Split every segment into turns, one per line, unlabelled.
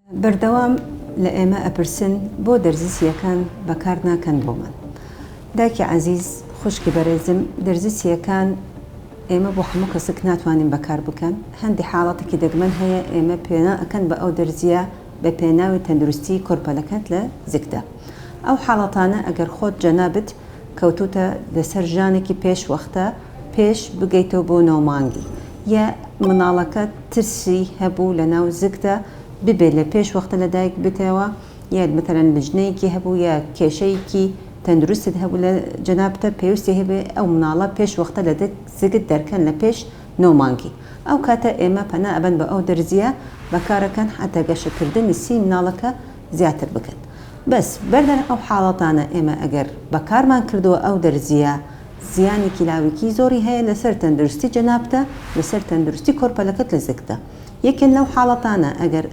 بەردەوام لە ئێمە ئەپرسن بۆ دەرزی سیەکان بەکار ناکەن بۆمان؟ دایکی عەزیز خوشکی بەرێزم دەرزی سیەکان ئێمە بۆ هەموو کەسک ناتوانین بەکار بکەن هەندی حاڵەتێکی دەگمەن هەیە ئێمە پێنا ئەکەن بە ئەو دەرزیە بە پێناوی تەندروستی کۆرپەلەکەت لە زگدا ئەو حاڵەتانە ئەگەر خۆت جەنابت کەوتوتە لەسەر ژانێکی پێش وەختە پێش بگەیتەوە بۆ نۆمانگی یە مناڵەکەت ترسی هەبوو لەناو زگدا ببێت لە پێش وەختە لە دایک بتەوە یە مەتەلەن لجنەیەکی هەبوو یە کێشەیەکی تەندروستت هەبوو لە جەنابتە پێوستی هەبێ ئەو مناڵە پێش وەختە لە دک زگت دەرکەن لە پێش نۆ مانگی ئەو کاتە ئێمە پەنا ئەبەن بە ئەو دەرزیە بەکارەکەن حەتا گەشە کردنی سی مناڵەکە زیاتر بکەن بەس بەردەن ئەو حاڵەتانە ئێمە ئەگەر بەکارمان کردووە ئەو دەرزیە زیانێکی لاویکی زۆری هەیە لەسەر تەندروستی جەنابتە لەسەر تەندروستی کۆرپەلەکەت لە زگتە یەکێن لەو حاڵەتانە ئەگەر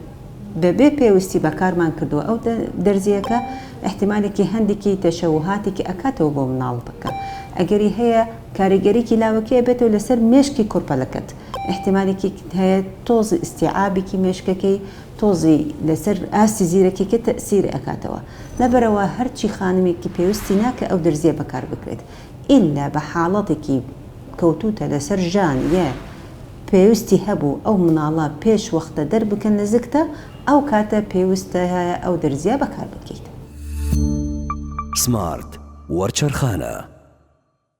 بەبێ پێوستی بەکارمان کردووە ئەو دەرزیەکە ئیحتیمالێکی هەندێکی تەشەوهاتێکی ئەکاتەوە بۆ مناڵەکە ئەگەری هەیە کاریگەریکی لاوەکی ئەبێتەوە لەسەر مێشکی کۆرپەلەکەت ئیحتیمالێکی هەیە تۆزی ئیستیعابێکی مێشکەکەی تۆزی لەسەر ئاستی زیرەکیەکە تەئسیر ئەکاتەوە لەبەرئەوە هەرچی خانمێکی پێوستی ناکە ئەو دەرزیە بەکار بکرێت ئیلا بە حاڵەتێکی کەوتوتە لەسەر ژان یە پێوستی هەبوو ئەو مناڵە پێش وەختە دەربکەن لە زگتە ئەو کاتە پێوستە ئەو دەرزیە بەکار بکەیت.
سمارت وەرچەرخانە.